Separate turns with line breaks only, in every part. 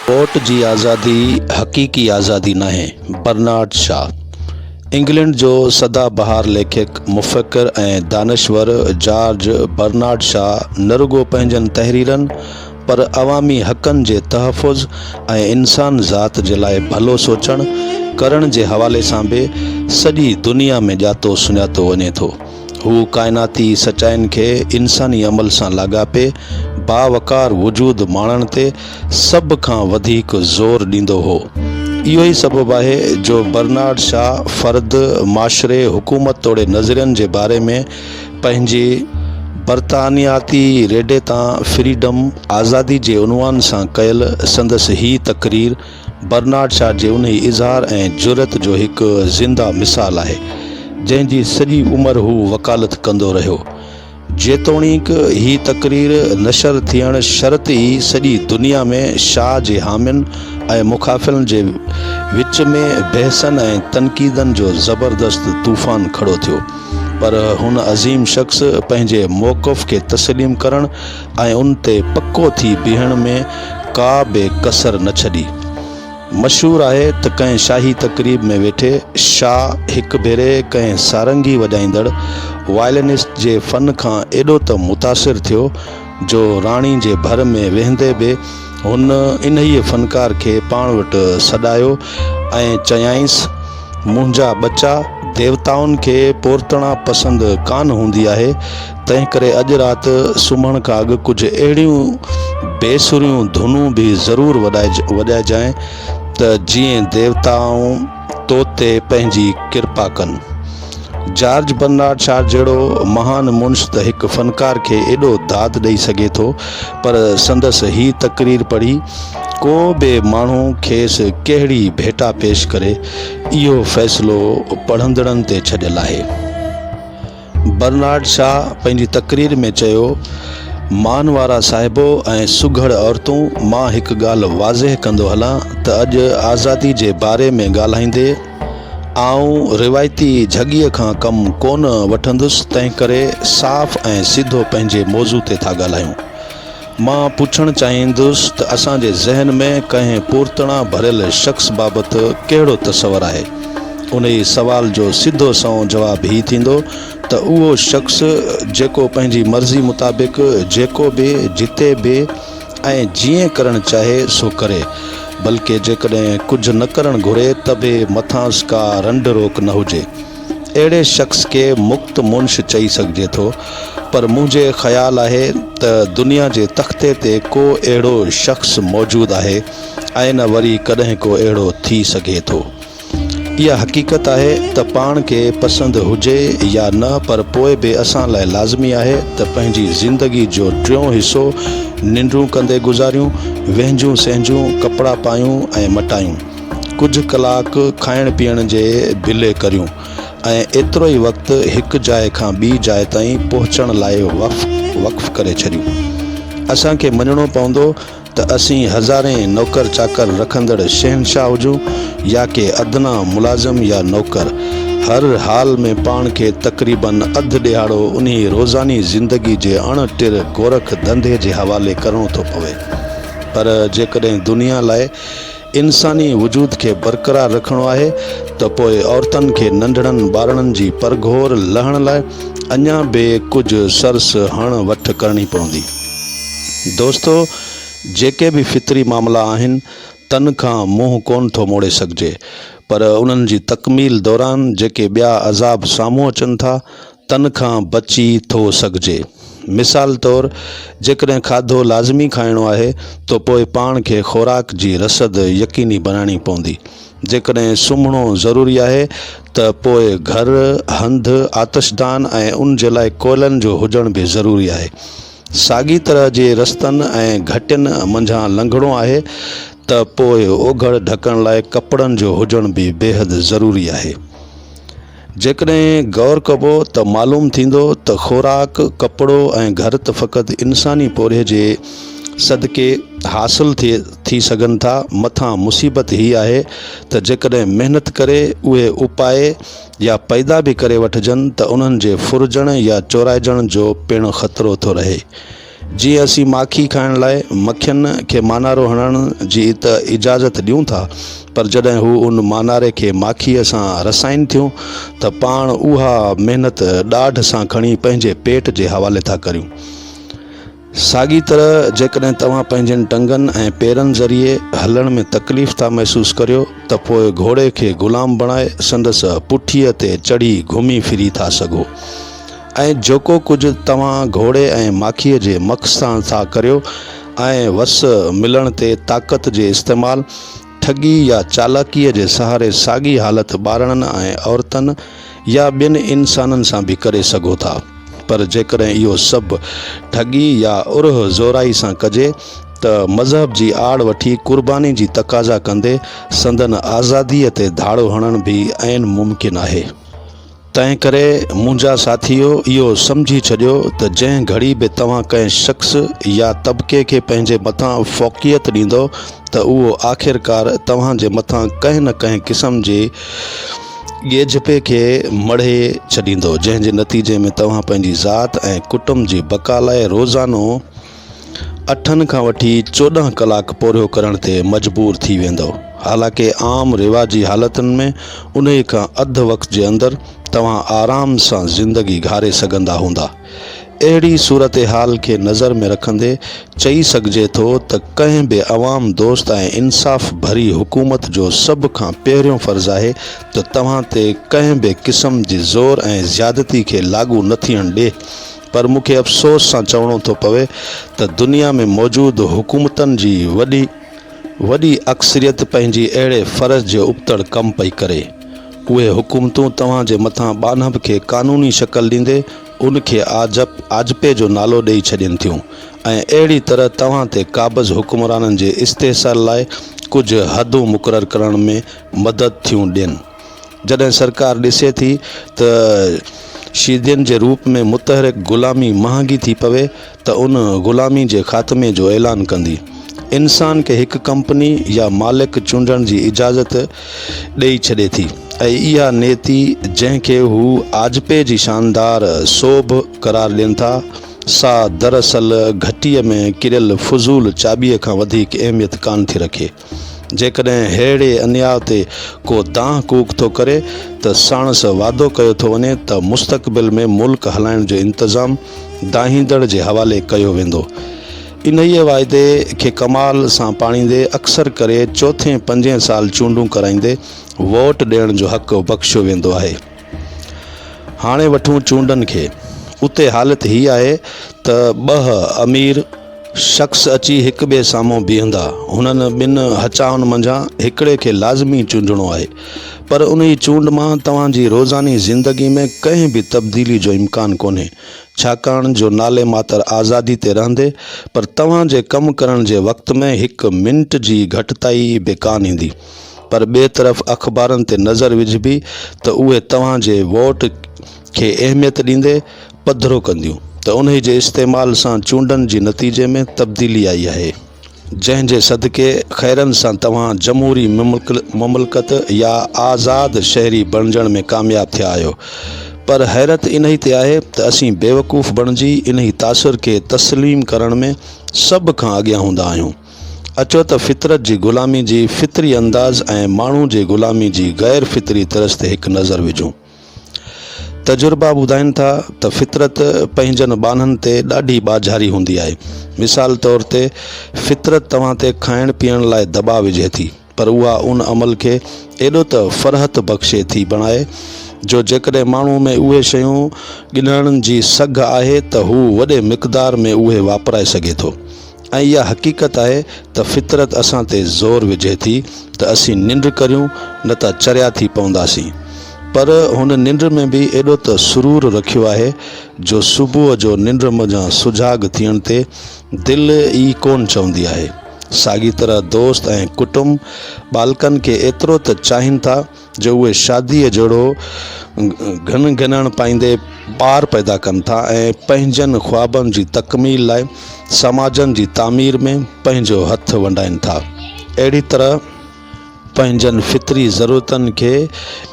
Vote جي آزادي حقيقي آزادي ناهي، برنارڊ شا. انگلينڊ جو سدا بهار ليکڪ، مفڪر ۽ دانشور جارج برنارڊ شا نه رڳو پنهنجن تحريرن پر عوامي حقن جي تحفظ ۽ انسان ذات جي لاء ڀلو سوچڻ ڪرڻ جي حوالي سان به سڄي دنيا ۾ ڄاتو سڃاتو وڃي ٿو. هو ڪائناتي سچائين کي انساني عمل سان لاڳاپي باوقار وجود ماڻڻ تي سڀ کان وڌيڪ زور ڏيندو هو. اهو ئي سبب آهي جو برنارڊ شا فرد، معاشري، حڪومت توڙي نظرين جي باري ۾ پنهنجي برطانياتي ريڊي تان فريڊم، آزادي، جي عنوان سان ڪيل سندس هي تقرير برنارڊ شا جي انهي اظهار ۽ جرئت جو هڪ زنده مثال آهي، جنهن جي سڄي عمر هو وڪالت ڪندو رهيو. جيتوڻيڪ هي تقرير نشر ٿيڻ شرط ئي سڄي دنيا ۾ شا جي حامين ۽ مخالفن جي وچ ۾ بحثن ۽ تنقيدن جو زبردست طوفان کڙو ٿيو، پر هن عظيم شخص پنهنجي موقف کي تسليم ڪرڻ ۽ ان تي پڪو ٿي بيهڻ ۾ ڪا به ڪسر نه ڇڏي. مشهور آهي ته ڪنهن شاهي تقريب ۾ ويٺي شاهه هڪ ڀيري ڪنهن سارنگي وڄائيندڙ وائلنسٽ جي فن کان ايڏو ته متاثر ٿيو جو راڻي جي ڀر ۾ ويهندي به هن انهيء فنڪار کي پاڻ وٽ سڏايو ۽ چيائينس، منهنجا ٻچا، ديوتائن کي پورتڻا پسند ڪانه هوندي آهي، تنهنڪري اڄ رات سمهڻ کان اڳ ڪجهه اهڙيون بي سريون ڌنون به ضرور وڄائجانء ته جيئن ديوتائون تو تي پنهنجي ڪرپا ڪن. جارج برنارڊ شا جهڙو مهان منش ته هڪ فنڪار کي ايڏو داد ڏئي سگهي ٿو، پر سندس هي تقرير پڙهي ڪو به ماڻهو کيس ڪهڙي ڀيٽا پيش ڪري، اهو فيصلو پڙهندڙن تي ڇڏيل آهي. برنارڊ شا پنهنجي تقرير ۾ چيو، مان وارا صاحبو ۽ سگهڙ عورتون، مان هڪ ڳالهه واضح ڪندو هلان ته اڄ آزادي جي باري ۾ ڳالهائيندي آئون روايتي جهڳيء کان ڪم ڪونه وٺندس، تنهنڪري صاف ۽ سڌو پنهنجي موضوع تي ٿا ڳالهايون. مان پڇڻ چاهيندس ته اسان جي ذهن ۾ ڪنهن پورتڻا ڀريل شخص بابت ڪهڙو تصور آهي؟ انهي سوال جو سڌو سنئون جواب هي ٿيندو ته اهو شخص جيڪو پنهنجي مرضي مطابق جيڪو به، جتي به ۽ جيئن ڪرڻ چاهي سو ڪري، بلڪه جيڪڏهن ڪجهه نه ڪرڻ گهري ته به مٿانئس ڪا رنڊ روڪ نه هجي. اهڙي شخص کي مڪت منش چئي سگهجي ٿو، پر منهنجي خيال آهي ته دنيا جي تختي تي ڪو اهڙو شخص موجود آهي ۽ نه وري ڪڏهن ڪو اهڙو ٿي سگهي ٿو. اها حقيقت آهي ته پاڻ کي پسند هجي يا نه پر پوء به اسان لاء لازمي آهي ته پنهنجي زندگي جو ٽيون حصو ننڊون ڪندي گذاريون، وهنجون سهنجون، ڪپڙا پايون ۽ مٽايون. ڪجهه ڪلاڪ کائڻ پيئڻ جي بلي ڪريون ۽ ايترو ئي وقت هڪ جاء کان ٻي جاء تائين پهچڻ لاء وقف ڪري ڇڏيون. اسان کي مڃڻو پوندو ته اسين هزارين نوڪر چاڪر رکندڙ شهنشاهه هجون يا ڪي ادنيٰ ملازم يا نوڪر، هر حال ۾ پاڻ کي تقريباً اڌ ڏهاڙو انهي روزاني زندگي جي اڻ ٽر گورک ڌنڌي جي حوالي ڪرڻو ٿو پوي. پر جيڪڏهن دنيا لاء انساني وجود کي برقرار رکڻو آهي ته پوء عورتن کي ننڍڙن ٻارڙن جي پرگهور لهڻ لاء اڃا به ڪجهه سرس هڻ وٺ ڪرڻي پوندي. دوستو! جيڪي به فطري معاملا آهن، تن کان منهن ڪونه ٿو موڙي سگهجي، پر انهن جي تڪميل دوران جيڪي ٻيا عذاب سامهون اچن ٿا، تن کان بچي ٿو سگهجي. مثال طور، جيڪڏهن کاڌو لازمي کائڻو آهي ته پوء پاڻ کي خوراڪ جي رسد يقيني بڻائڻي پوندي. جيڪڏهن سمهڻو ضروري آهي ته پوء گهر، هنڌ، آتشدان ۽ ان جي لاء ڪوئلن جو هجڻ به ضروري آهي. ساڳي طرح جي رستن ۽ گهٽين منجهان لنگهڻو آهي ته پوء اوگهڙ ڍڪڻ لاء ڪپڙن جو هجڻ به بيحد ضروري آهي. جيڪڏهن غور ڪبو ته معلوم ٿيندو ته خوراڪ، ڪپڙو ۽ گهر ته فقط انساني پورهيي جي صدقي حاصل ٿي سگهن ٿا، مٿان مصيبت هي آهي ته جيڪڏهن محنت ڪري اهي اپائي يا پيدا به ڪري وٺجن ته انهن جي ڦرجڻ يا چورائجڻ جو پڻ خطرو ٿو رهي. جيئن اسين ماکي کائڻ لاء مکين کي مانارو هڻڻ جي ته اجازت ڏيون ٿا، پر جڏهن هو ان ماناري کي ماکيء سان رسائين ٿيون ته پاڻ اها محنت ڏاڍ سان کڻي پنهنجي پيٽ جي حوالي ٿا ڪريون. ساڳي طرح جيڪڏهن توهان پنهنجين ٽنگن ۽ پيرن ذريعي هلڻ ۾ تڪليف ٿا محسوس ڪريو ته پوء گهوڙي کي غلام بڻائي سندس پٺيء تي چڙهي گهمي ڦري ٿا سگهو. ۽ جيڪو ڪجهه توهان گهوڙي ۽ ماکيء جي مک سان ٿا ڪريو ۽ وس ملڻ تي طاقت جي استعمال، ٺڳي يا چالاڪيء جي سهاري ساڳي حالت ٻارڙن ۽ عورتن يا ٻين انسانن سان به ڪري سگهو ٿا. پر جيڪڏهن اهو سڀ ٺڳي يا ارهه زورائي سان ڪجي ته مذهب جي آڙ وٺي قرباني جي تقاضا ڪندي سندن آزاديء تي ڌاڙو هڻڻ به عين ممڪن آهي. تنهنڪري منهنجا ساٿيو اهو سمجهي ڇڏيو ته جنهن گهڙي به توهان ڪنهن شخص يا طبقي کي پنهنجي مٿان فوقيت ڏيندؤ ته اهو آخرڪار توهان جي مٿان ڪنهن نه ڪنهن قسم جي ڳيجهپي کي مڙهي ڇڏيندو جنهن جي نتيجي ۾ توهان پنهنجي ذات ۽ ڪٽنب جي بقا لاء روزانو اٺن کان وٺي 14 ڪلاڪ پورهيو ڪرڻ تي مجبور ٿي ويندؤ. حالانڪه عام رواجي حالتن ۾ انهيء کان اڌ وقت جي اندر توهان آرام سان زندگي گهاري سگهندا هوندا. اهڙي صورتحال کي نظر ۾ رکندي چئي سگهجي ٿو ته ڪنهن به عوام دوست ۽ انصاف ڀري حڪومت جو سڀ کان پهريون فرض آهي ته توهان تي ڪنهن به قسم جي زور ۽ زيادتي کي لاڳو نه ٿيڻ ڏي. پر مون کي افسوس سان چوڻو ٿو پوي ته دنيا ۾ موجود حڪومتن جي وڏي وڏي اڪثريت پنهنجي اهڙي فرض جي ابتڙ ڪم پئي ڪري. اهي حڪومتون توهان جي مٿان ٻانهپ کي قانوني شڪل ڏيندي ان کي آجپي جو نالو ڏئي ڇڏين ٿيون ۽ اهڙي طرح توهان تي قابض حڪمرانن جي استحصال لاء ڪجهه حدون مقرر ڪرڻ ۾ مدد ٿيون ڏين. جڏهن سرڪار ڏسي ٿي ته شيدين جي روپ ۾ متحرڪ غلامي مهانگي ٿي پوي ته ان غلامي جي خاتمي جو اعلان ڪندي انسان کي هڪ ڪمپني يا مالڪ چونڊڻ جي اجازت ڏئي ڇڏي ٿي ۽ اها نيتي جنهن کي هو آجپي جي شاندار سوڀ قرار ڏين ٿا سا دراصل گهٽيء ۾ ڪريل فضول چاٻيء کان وڌيڪ اهميت ڪانه ٿي رکي. جيڪڏهن ههڙي انياء تي ڪو دانهن ڪوڪ ٿو ڪري ته ساڻس وعدو ڪيو ٿو وڃي ته مستقبل ۾ ملڪ هلائڻ جو انتظام دانهيندڙ جي حوالي ڪيو ويندو. انهيء واعدي کي ڪمال سان پاڻيندي اڪثر ڪري چوٿين پنجين سال چونڊون ڪرائيندي ووٽ ڏيڻ جو حق بخشيو ويندو آهي. هاڻي وٺون چونڊن کي. اتي حالت هي آهي ته ٻه امير شخص اچي هڪ ٻئي سامهون بيهندا. هنن ٻن هچائن منجهان هڪڙي کي لازمي چونڊڻو آهي. پر انهي چونڊ مان توهان جي روزاني زندگي ۾ ڪنهن به تبديلي جو امڪان ڪونهي. ڇاڪاڻ جو نالي ماتر آزادي تي رهندي پر توهان جي ڪم ڪرڻ جي وقت ۾ هڪ منٽ جي گهٽتائي به ڪانه ايندي. پر ٻئي طرف اخبارن تي نظر وجهبي ته اهي توهان جي ووٽ کي اهميت ڏيندي پڌرو ڪنديون ته انهي جي استعمال سان چونڊن جي نتيجي ۾ تبديلي آئي آهي، جنهن جي صدقي خيرن سان توهان جمهوري مملڪت يا آزاد شهري بڻجڻ ۾ ڪامياب ٿيا آهيو. پر حيرت انهي تي آهي ته اسين بيوقوف بڻجي انهي تاثر کي تسليم ڪرڻ ۾ سڀ کان اڳيان هوندا آهيون. اچو ته فطرت جي غلامي جي فطري انداز ۽ ماڻهو جي غلامي جي غير فطري طرز تي هڪ نظر وجهون. تجربا ٻڌائين ٿا ته فطرت پنهنجن ٻانهن تي ڏاڍي ٻاجهاري هوندي آهي. مثال طور تي فطرت توهان تي کائڻ پيئڻ لاء دٻاء وجهي ٿي پر اها ان عمل کي ايڏو ته فرحت بخشي ٿي بڻائي جو جيڪڏهن ماڻهو ۾ اهي شيون ڳنهڻ جي سگهه آهي ته هو وڏي مقدار ۾ اهي واپرائي سگهي ٿو. ۽ اها حقيقت آهي ته فطرت اسان تي زور وجهي ٿي ته اسين ننڊ ڪريون نه ته چريا ٿي پونداسين. پر هن ننڊ ۾ به ايڏو ته سرور رکيو آهي جو صبح جو ننڊ منجهان سجاڳ ٿيڻ تي دل ئي ڪونه چوندي آهي. ساڳي طرح دوست ۽ ڪٽنب ٻالڪن کي ايترو ته چاهين ٿا جو اهي شاديء جهڙو گهن گهنڻ پائيندي ٻار پيدا ڪن ٿا ۽ پنهنجن خوابن جي تڪميل لاء سماجن جي تعمير ۾ پنهنجو هٿ ونڊائين ٿا. اهڙي طرح پنهنجن فطري ضرورتن کي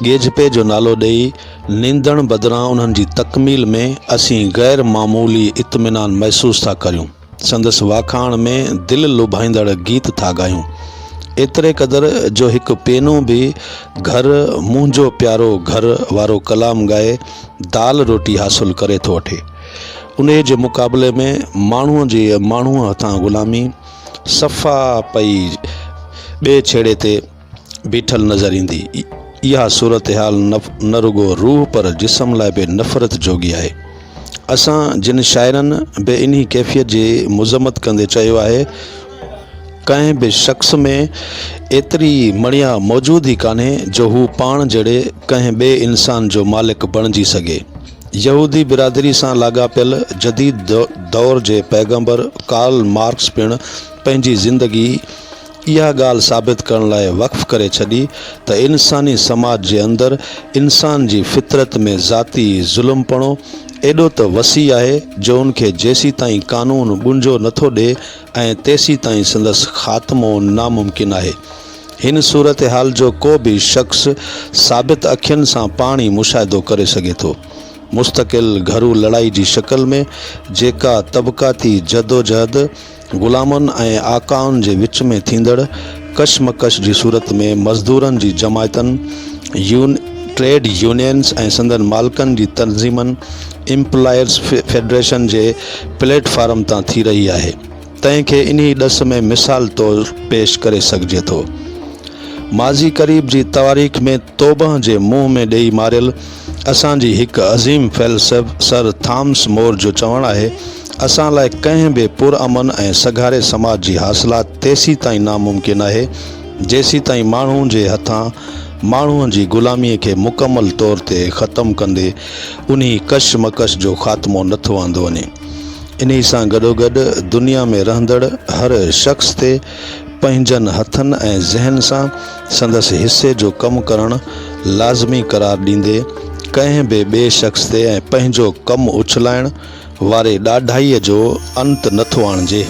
ڳيجهپي جو نالو ڏيئي نندڻ بدران انهن جي تڪميل ۾ اسين غير معمولي اطمينان محسوس ٿا ڪريون. سندس واکاڻ ۾ دل لڀائيندڙ گيت ٿا ڳايون. ايتري قدر جو هڪ پينو به گهر منهنجو پيارو گهر وارو ڪلام ڳائي دال روٽي حاصل ڪري ٿو وٺي. انهيء جي مقابلي ۾ ماڻهوء جي ماڻهوء هٿان غلامي صفا پئي ٻئي ڇيڙي تي بيٺل نظر ايندي. اها صورتحال نه رڳو روح پر جسم لاء به نفرت جوڳي آهي. اسان جن شاعرن به انهي ڪيفيت جي مذمت ڪندي چيو آهي، ڪنهن به شخص ۾ ايتري مڻيا موجود ئي ڪانهي جو هو پاڻ جهڙي ڪنهن ٻئي انسان جو مالڪ بڻجي سگهي. يهودي برادري سان لاڳاپيل جديد دور جي پيغمبر ڪارل مارڪس پڻ پنهنجي زندگي اها ڳالهه ثابت ڪرڻ لاء وقف ڪري ڇڏي ته انساني سماج جي اندر انسان جي فطرت ۾ ذاتي ظلمپڻو ايڏو ته وسيع آهي جو ان کي جيسيتائين قانون ٻنجو نٿو ڏئي ۽ تيسيتائين سندس خاتمو ناممڪن آهي. هن صورتحال جو ڪو به شخص ثابت اکين سان پاڻ ئي مشاهدو ڪري سگهي ٿو. مستقل گهرو لڙائي جي شڪل ۾ جيڪا طبقاتي جدوجهد غلامن ۽ آقائن جي وچ ۾ ٿيندڙ ڪشمڪش جي صورت ۾ مزدورن جي جماعتن، ٽريڊ يونينز ۽ سندن مالڪن جي تنظيمن، ايمپلائرز فيڊريشن جي پليٽ فارم تان ٿي رهي آهي، تنهن کي انهي ڏس ۾ مثال طور پيش ڪري سگهجي ٿو. ماضي قريب جي تواريخ ۾ توبهه جي منهن ۾ ڏيئي ماريل اسان جي هڪ عظيم فيلسوف سر ٿامس مور جو چوڻ آهي، اسان لاء ڪنهن به پرامن ۽ سگهاري سماج جي حاصلات تيسيتائين ناممڪن آهي، جيسيتائين ماڻهو جي هٿان ماڻهوء جي غلاميء کي مڪمل طور تي ختم ڪندي انهي ڪش مڪش جو خاتمو نه ٿو آندو وڃي. انهي سان گڏوگڏ دنيا ۾ رهندڙ هر شخص تي پنهنجن هٿن ۽ ذهن سان سندس حصي جو ڪم ڪرڻ لازمي قرار ڏيندي ڪنهن به ٻئي شخص تي ۽ پنهنجو ڪم اڇلائڻ واري ڏاڍائيء جو انت نه ٿو آڻجي.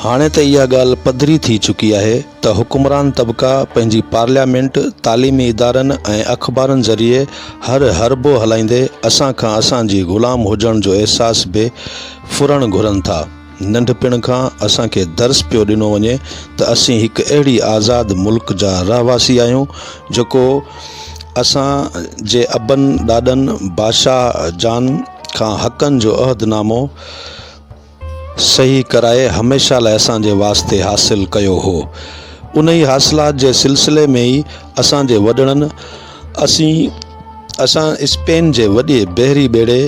هاڻي ته اها ڳالهه پڌري ٿي چڪي آهي ته حڪمران طبقا پنهنجي پارليامينٽ، تعليمي ادارن ۽ اخبارن ذريعي هر حربو هلائيندي اسان کان اسان جي غلام هجڻ جو احساس به ڦرڻ گهرن ٿا. ننڍپڻ کان اسان کي درس پيو ڏنو وڃي ته اسين هڪ اهڙي آزاد ملڪ جا رهواسي آهيون جيڪو اسان جي ابن ڏاڏن بادشاهه جان کان حقن جو عهدنامو صحيح ڪرائي هميشه لاء اسان جي واسطي حاصل ڪيو هو. انهي حاصلات جي سلسلي ۾ ئي اسان جي وڏڙن اسين اسان اسپين جي وڏي بحري ٻيڙي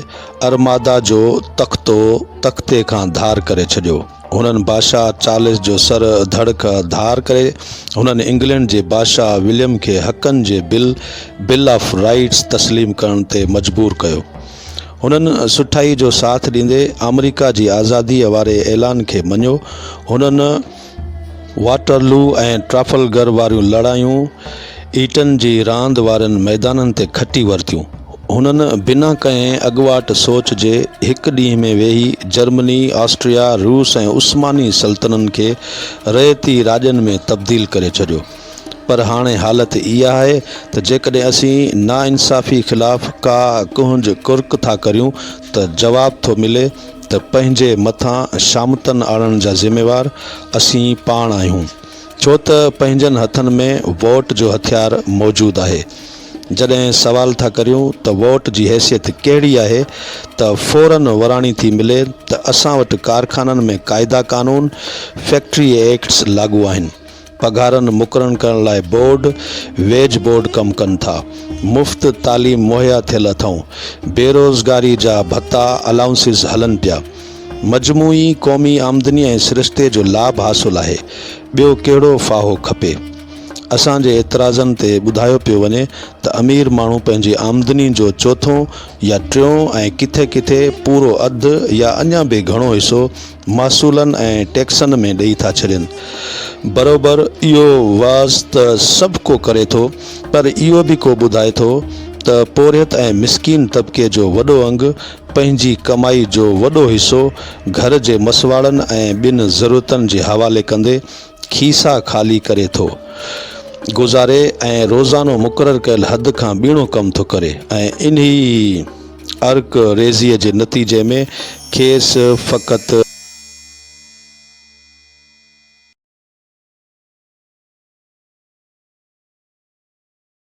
ارمادا جو تختو تختي کان ڌار ڪري ڇڏيو. هنن بادشاهه چارلس جو سر ڌڙ کان ڌار ڪري هنن انگلينڊ جي بادشاهه وليم کي حقن جي بل Bill of Rights تسليم ڪرڻ تي مجبور ڪيو. هنن سٺائي جو ساٿ ڏيندي آمريڪا جي آزاديء واري اعلان کي مڃيو. هنن واٽرلو ۽ ٽرافلگر واريون لڙايون ايٽن جي راند وارن ميدانن تي کٽي ورتيون. هنن بنا ڪنهن اڳواٽ سوچ جي هڪ ڏينهن ۾ ويهي جرمني، آسٽريا، روس ۽ عثماني سلطنن کي رعيتي راڄن ۾ تبديل ڪري ڇڏيو. پر هاڻي حالت اها آهي ته جيڪڏهن اسين ناانصافي خلاف ڪا ڪهنج ڪرڪ ٿا ڪريون ته جواب ٿو ملي ته پنهنجي مٿان شامتن آڻڻ جا ذميوار اسين پاڻ آهيون ڇو ته پنهنجن هٿن ۾ ووٽ جو هٿيار موجود آهي. جڏهن سوال ٿا ڪريون ته ووٽ جي حيثيت ڪهڙي آهي ته فورن وراڻي ٿي ملي ته اسان وٽ ڪارخانن ۾ قاعدا قانون، فيڪٽري ايڪٽس لاڳو آهن. پگهارن مقرر ڪرڻ لاء بورڊ، ويج بورڊ ڪم ڪن ٿا. مفت تعليم مهيا ٿيل اٿئون. بيروزگاري جا ڀتا، الائونسز، هلن پيا. مجموعي قومي آمدني ۽ سرشتي جو لاڀ حاصل آهي. ٻيو ڪهڙو ڦاهو کپي؟ اسان جي اعتراضن تي ٻڌايو پيو وڃي ته امير ماڻهو پنهنجي آمدني جو چوٿون يا ٽيون ۽ ڪٿي ڪٿي پورو اڌ يا اڃا به گهڻو حصو محصولن ۽ ٽيڪسن ۾ ڏئي ٿا ڇڏين. بروبر اهو وعظ ته سڀ ڪو ڪري ٿو پر اهو به ڪو ٻڌائي ٿو ته پورهيت ۽ مسڪين طبقي جو وڏو انگ پنهنجي ڪمائي جو وڏو حصو گهر جي مسواڙن ۽ ٻين ضرورتن جي حوالي ڪندي کيسا خالي ڪري ٿو گذاري ۽ روزانو مقرر ڪيل حد کان ٻيڻو ڪم ٿو ڪري ۽ انهي عرق ريزيء جي نتيجي ۾ کيس فقط.